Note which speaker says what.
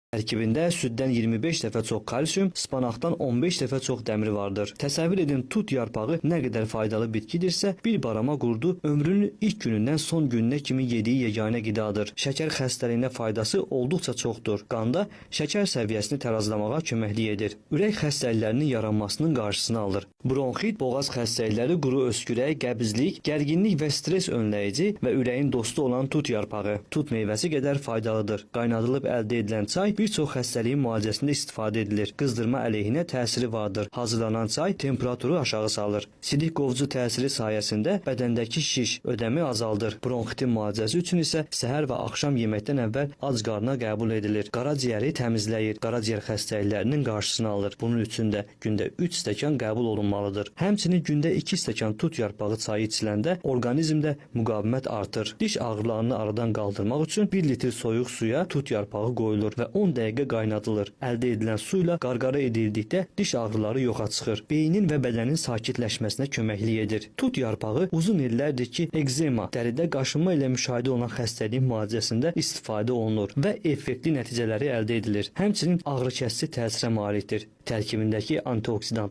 Speaker 1: Tərkibində süddən 25 dəfə çox kalsium, spanaqdan 15 dəfə çox dəmir vardır. Təsəvvür edin, tut yarpağı nə qədər faydalı bitkidirsə, bir barama qurdu ömrünün ilk günündən son gününə kimi yediyi yeganə qidadır. Şəkər xəstəliyinə faydası olduqca çoxdur. Qanda şəkər səviyyəsini tərazlamağa köməklik edir. Ürək xəstəliklərinin yaranmasının qarşısını alır. Bronxit, boğaz xəstəlikləri, quru öskürək, qəbizlik, gərginlik və stres önləyici və ürəyin dostu olan tut yarpağı. Tut meyvəsi qədər faydalıdır. Qaynadılıb əldə edilən çay bir çox xəstəliyin müalicəsində istifadə edilir. Qızdırma əleyhinə təsiri vardır. Hazırlanan çay temperaturu aşağı salır. Sidik qovucu təsiri sayəsində bədəndəki şiş, ödəmi azaldır. Bronxitin müalicəsi üçün isə səhər və axşam yeməkdən əvvəl ac qarına qəbul edilir. Qaraciyəri təmizləyir. Qaraciyər xəstəliklərinin qarşısını alır. Bunun üçün də gündə 3 stəkan qəbul olunmalıdır. Həmçinin gündə 2 stəkan tut yarpağı çayı içiləndə orqanizmdə müqavimət artır. Diş ağrılarını aradan qaldırmaq üçün 1 litr soyuq suya tut yarpağı qoyulur və 10 dəqiqə qaynadılır. Əldə edilən su ilə qarqara edildikdə diş ağrıları yoxa çıxır. Beynin və bədənin sakitləşməsinə köməklik edir. Tut yarpağı uzun illərdir ki, ekzema, dəridə qaşınma ilə müşahidə olunan xəstəliyin müalicəsində istifadə olunur və effektli nəticələri əldə edilir. Həmçinin ağrıkəsici təsirə malikdir. Tərkibindəki antioksidantlar